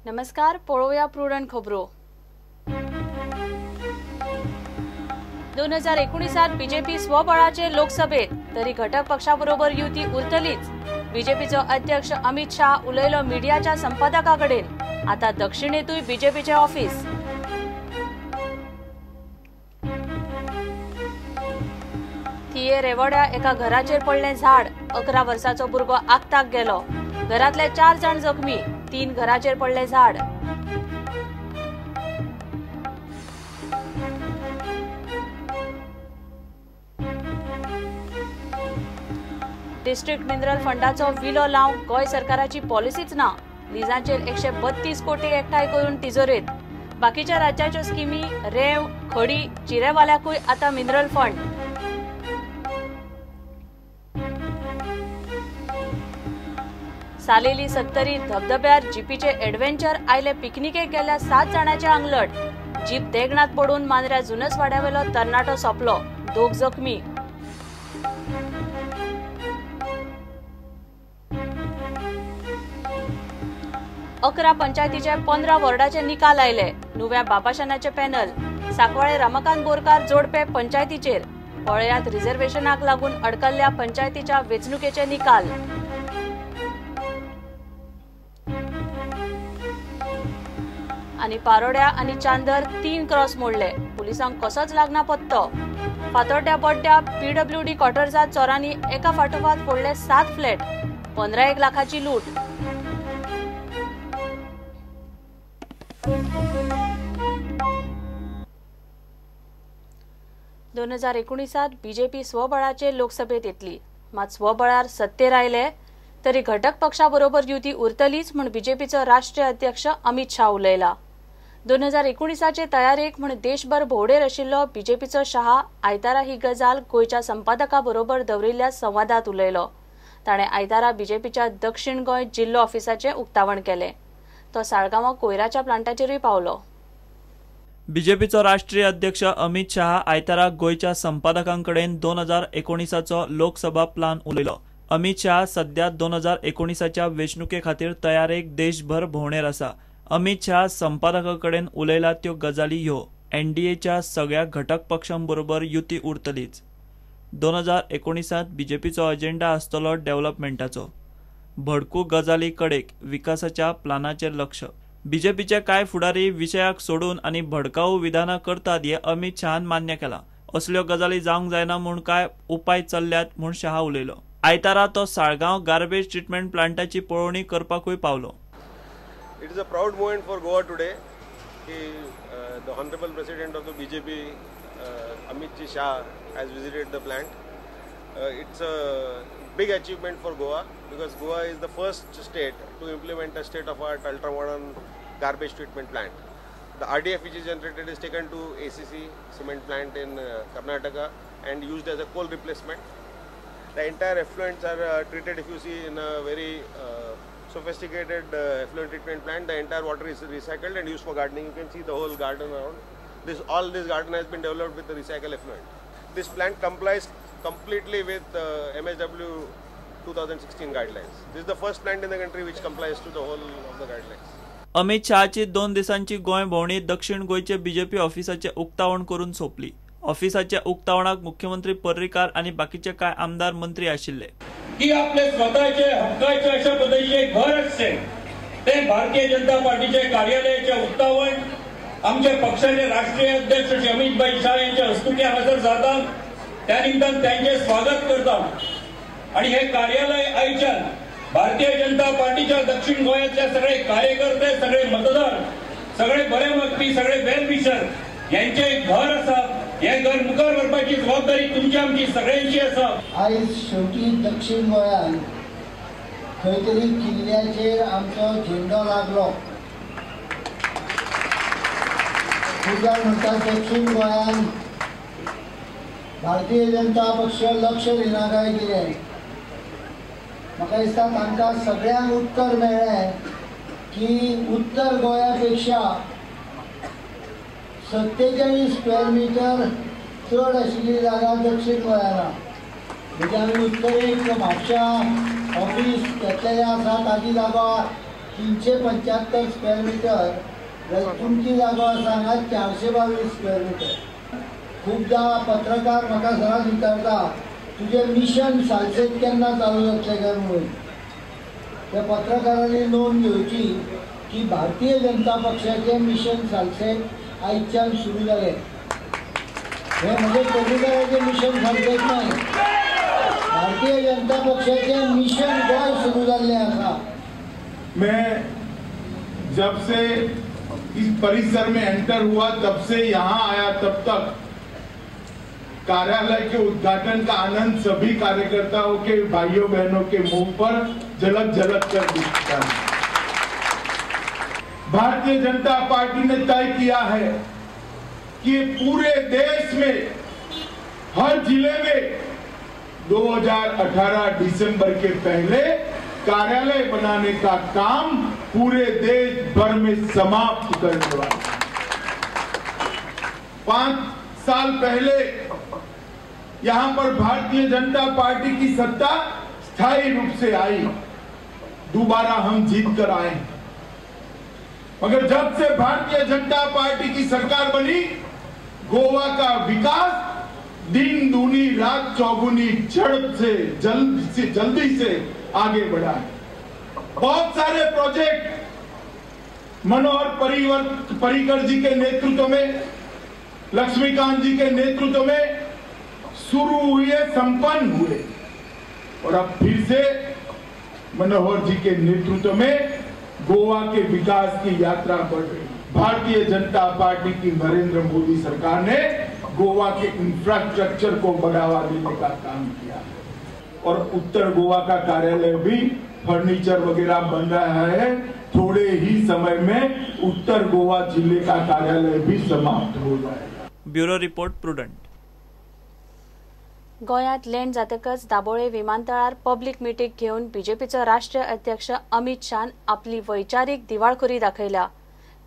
नमस्कार, पळोवया प्रुडंट खबरो। 2019 बीजेपी स्वबळाचेर लोकसभेत तरी घटक पक्षाबरोबर युती उरतलीच। बीजेपीचो अध्यक्ष अमित शाह उलयलो मीडियाच्या संपादका कडेन। आता दक्षिणेतूय बीजेपीचे ऑफिस। थिये रेवड्या एका घराचेर पडलें झाड, 11 वर्साचो भुरगो आगताक गेलो। घरांतले 4 जाण जखमी, 3 घराचेर पडलें झाड। डिस्ट्रिक्ट मिनरल फंडाचो विलो लावंक गोंय सरकाराची पॉलिसीच ना। लिजांचेर 132 कोटी एकठांय करून तिजोरेत। बाकीच्या राज्याच्यो स्किमी रेंव, खडी, चिरेवाल्याकूय आतां मिनरल फंड। सालेली सत्तरी धबधब्यार जीपीचे एडव्हेंचर आयले पिकनिकेक गेल्ल्या 7 जाणांचे आंगलट। जीप देगणात पडून मांद्र्या जुनसवाड्यावेलो तरणाटो सोंपलो, 2 जखमी। अकरा पंचायतीचे 15 वॉर्डाचे निकाल आयले। नुव्या बाबाशानाचे पॅनल सांकवाळे रमाकांत बोरकार जोडपे पंचायतीचेर। पळयात रिझर्वेशनाक लागून अडकल्ल्या पंचायतीच्या वेंचणुकेचे निकाल। आनी पारोड्या आनी चांदर 3 क्रॉस मोडले, पुलिसांक कसोच लागना पत्तो। फातोड्ड्या बोड्ड्या पीडब्ल्यूडी क्वॉर्टर्सांत चोरांनी एका फाटोफाट फोडले 7 फ्लॅट, 15 लाखाची लूट। 2019 बीजेपी स्वबळाचेर लोकसभेत येतली, मात स्वबळार सत्तेर आयले तरी घटक पक्षाबरोबर युती उरतलीच म्हूण बीजेपीचो राष्ट्रीय अध्यक्ष अमित शाह उलयला। 2019चे तयारेक म्हूण देशभर भोंवडेर आशिल्लो बीजेपीचो शाह आयतारा ही गजाल गोंयच्या संपादका बरोबर दवरिल्ल्या संवादात उलयलो। ताणें आयतारा बीजेपीच्या दक्षिण गोंय जिल्लो ऑफिसाचें उक्तावण केलें। तो साळगांवां कोयराच्या प्लांटाचेरूय पावलो। बीजेपीचो राष्ट्रीय अध्यक्ष अमित शाह आयतारा गोंयच्या संपादकांकडेन 2019चो लोकसभा प्लान उलयलो। अमित शाह सध्या 2019च्या वेंचणुके खातीर तयारेक देशभर भोंवडेर आसा। अमित शाह संपादकांकडेन उलयला त्यो गजाली ह्यो: एनडीएच्या सगळ्या घटक पक्षांबरोबर युती उरतलीच। 2019 बीजेपीचो अजेंडा आसतलो डेव्हलपमेंटाचो, भडकू गजाली कडेक विकासाच्या प्लानाचेर लक्ष। बीजेपीचे कांय फुडारी विशयाक सोडून आनी भडकाऊ विधानां करतात हें अमित शहान मान्य केलां। असल्यो गजाली जावंक जायना म्हूण कांय उपाय चल्ल्यात म्हूण शहा उलयलो। आयतारा तो साळगांव गार्बेज ट्रिटमेंट प्लांटाची पळोवणी करपाकूय पावलो। It is a proud moment for Goa today की the honourable president of the BJP Amit ji Shah has visited the plant. It's a big achievement for Goa because Goa is the first state to implement a state-of-art ultra-modern garbage treatment plant. The RDF which is generated is taken to ACC cement plant in Karnataka and used as a coal replacement. The entire effluents are treated, if you see, in a very sophisticated effluent treatment plant. The entire water is recycled and used for gardening. You can see the whole garden around. All this garden has been developed with the recycled effluent. This plant complies completely with MSW 2016 guidelines. This is the first plant in the country which complies to the whole of the guidelines. Amit शहाची 2 दिसांची गोंय भोंवडी दक्षिण गोंयचे BJP ऑफिसाचे उक्तावण करून सोंपली। ऑफिसाच्या उक्तावणाक मुख्यमंत्री पर्रीकार आनी बाकीचे कांय आमदार मंत्री आशिल्ले। की आपले स्वतःचे हक्काचे अशा पद्धतीचे घर असते ते भारतीय जनता पार्टीचे कार्यालयाचे उक्तावण आमच्या पक्षाचे राष्ट्रीय अध्यक्ष श्री अमितभाई शाह यांच्या हस्तुकी हांगासर जाता, त्या निमित्तान त्यांचे स्वागत करता। आणि हे कार्यालय आयच्यान भारतीय जनता पार्टीच्या दक्षिण गोंयांतले सगळे कार्यकर्ते, सगळे मतदार, सगळे बरे मागपी, सगळे वेल विशर यांचे घर आसा। हे घर मुखार व्हरपाची जबाबदारी तुमची आमची सगळ्यांची आसा। आयज शेवटी दक्षिण गोंयांत खंय तरी किल्ल्याचेर आमचो झेंडो लागलो। खूब जाण म्हणटात दक्षिण गोंयांत भारतीय जनता पक्ष लक्ष दिना काय कितें। म्हाका दिसता तांकां सगळ्यांक उत्तर मेळ्ळें की उत्तर गोंया पेक्षा 47 स्क्वेअर मिटर चड आशिल्ली जागा दक्षिण गोंयान। म्हणजे आमी उत्तरेक म्हापश्यां ऑफीस घेतलेलें आसा ताजी जागा 375 स्क्वेअर मिटर जाल्यार तुमची जागो आसा हांगा 422 स्क्वेअर मिटर. खुबदां पत्रकार म्हाका सदांच विचारता तुजें मिशन सालसेत केन्ना चालू जातलें काय म्हणून. त्या पत्रकारांनी नोंद घेवची की भारतीय जनता पक्षाचें मिशन सालसेत आयच्यान सुरू जालें. हें म्हणजे पर्रीकाराचें मिशन सालसेत न्हय, भारतीय जनता पक्षाचें मिशन गोंय सुरू जाल्लें आसा. मैं जब से इस परिसर में एंटर हुआ तब से यहाँ आया तब तक कार्यालय के उद्घाटन का आनंद सभी कार्यकर्ताओं के भाइयों बहनों के मुंह पर झलक झलक कर दिखता है। भारतीय जनता पार्टी ने तय किया है कि पूरे देश में हर जिले में 2018 दिसंबर के पहले कार्यालय बनाने का काम पूरे देश भर में समाप्त करने वाला। 5 साल पहले यहां पर भारतीय जनता पार्टी की सत्ता स्थायी रूप से आई, दोबारा हम जीत कर आए। मगर जब से भारतीय जनता पार्टी की सरकार बनी, गोवा का विकास दिन दूनी रात चौगुनी झड़प से जल्दी से आगे बढ़ा है। बहुत सारे प्रोजेक्ट मनोहर पर्रिकर जी के नेतृत्व में, लक्ष्मीकांत जी के नेतृत्व में शुरू हुए, संपन्न हुए और अब फिर से मनोहर जी के नेतृत्व में गोवा के विकास की यात्रा बढ़ रही। भारतीय जनता पार्टी की नरेंद्र मोदी सरकार ने गोवा के इंफ्रास्ट्रक्चर को बढ़ावा देने का काम किया और उत्तर गोवा का कार्यालय भी फर्नीचर वगैरह बन रहा है। थोड़े ही समय में उत्तर गोवा जिले का कार्यालय भी समाप्त हो जाएगा। Bureau report, Prudent. गोंयांत लँड जातकच दाबोळे विमानतळार पब्लीक मिटींग घेवन बीजेपीचो राष्ट्रीय अध्यक्ष अमित शाहन आपली वैचारीक दिवाळखोरी दाखयल्या.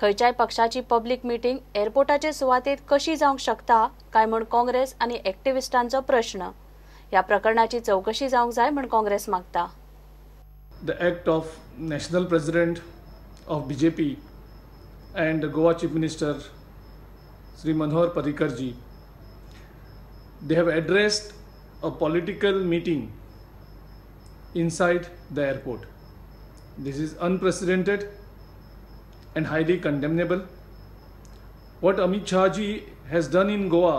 खंयच्याय पक्षाची पब्लीक मिटींग एअरपोर्टाचे सुवातेत कशी जावंक शकता काय म्हूण काँग्रेस आनी एक्टिविस्टांचो प्रश्न. ह्या प्रकरणाची चवकशी जावंक जाय म्हूण काँग्रेस मागता. The act of national president of BJP and Goa chief minister Shri Manohar Parrikar ji, they have addressed a political meeting inside the airport. This is unprecedented and highly condemnable. What Amit Shah ji has done in Goa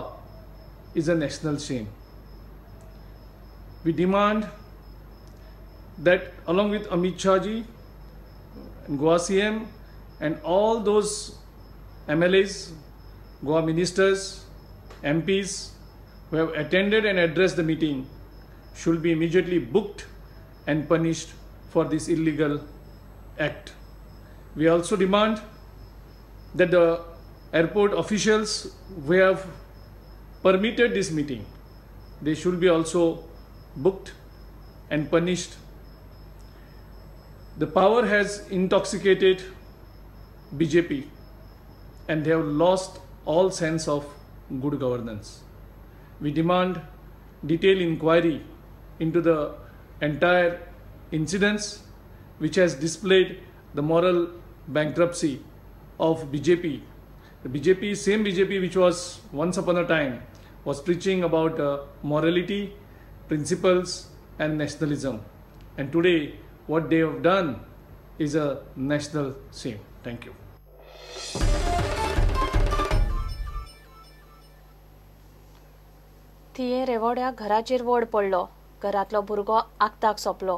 is a national shame. We demand that along with Amit Shah ji and Goa CM and all those MLAs, Goa ministers, MPs who have attended and addressed the meeting should be immediately booked and punished for this illegal act. We also demand that the airport officials who have permitted this meeting, they should be also booked and punished. The power has intoxicated BJP and they have lost all sense of good governance. We demand detailed inquiry into the entire incidents which has displayed the moral bankruptcy of BJP. The BJP, same BJP which was once upon a time was preaching about morality, principles and nationalism. And today what they have done is a national shame. Thank you. थिये रेवोड्या घराचेर वड पडलो. घरांतलो भुरगो आक्ताक सोंपलो.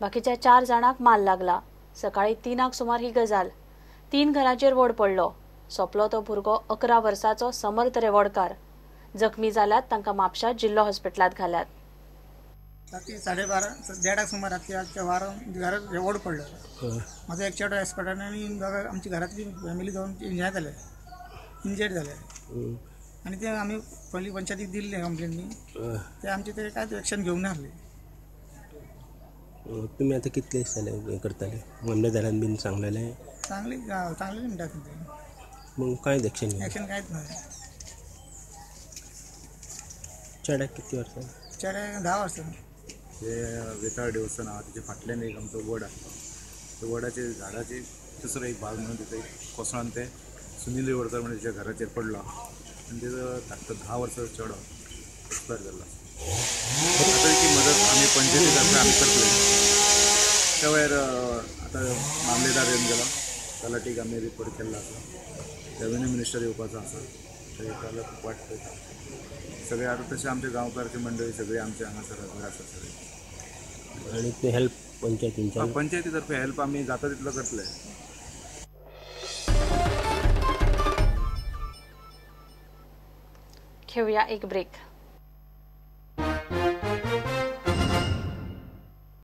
बाकीच्या 4 जाणांक माल लागला. सकाळी 3 सुमार ही गजाल. 3 घरांचेर वड पडलो. सोंपलो तो भुरगो 11 वर्साचो समर्थ रेवोडकार. जखमी जाल्यात तांकां म्हापशा जिल्लो हॉस्पिटलांत घाल्यात. रात्री 12:30 1:30 सुमार रात्री वारो घरात वड पडलो. म्हाजो एक चेडो एक्सपर्ट आनी आमची घरांतली फॅमिली जावन हें जालें, इंजर्ड जालें. आनी ते आमी पयलीं पंचायतीक दिल्लें कंप्लेन न्ही, ते आमचे ते कांयच एक्शन घेवंक नासले. तुमी आतां कितले दीस जाले हें करताले? मामलेदारान बीन सांगलेलें? सांगलें सांगलें म्हणटा ते. मग कांयच एक्शन घेवंक? एक्शन कांयच ना. चेड्याक कितलीं वर्सां? चेड्याक 10 वर्सां. हे वेताळ देवस्थान आहा तेच्या फाटल्यान एक आमचो वड आसा. ते वडाचे झाडाचे दुसरो एक भाग म्हणून तिथे कोसळून ते सुनील रिवडकर म्हणजे त्याच्या घराचेर पडला आनी तेजो धाकटो 10 वर्सांचो चेडो एक्सपायर जाल्लो आसा. आतां ती मदत आमी पंचायती तर्फे आमी करतले. त्या भायर आतां मामलेदार येवन गेलो, तलाटीक आमी रिपोर्ट केल्लो आसा, रेवेन्यू मिनिस्टर येवपाचो आसा, थंय जाल्यार खूब वाट पळयता सगळे. आतां तशें आमचे गांवकारची मंडळी सगळी आमचे हांगासर हजर आसा सगळे. आनी ते हेल्प पंचायतींच्यान पंचायती तर्फे हेल्प आमी जाता तितलो करतले. घेऊया एक ब्रेक.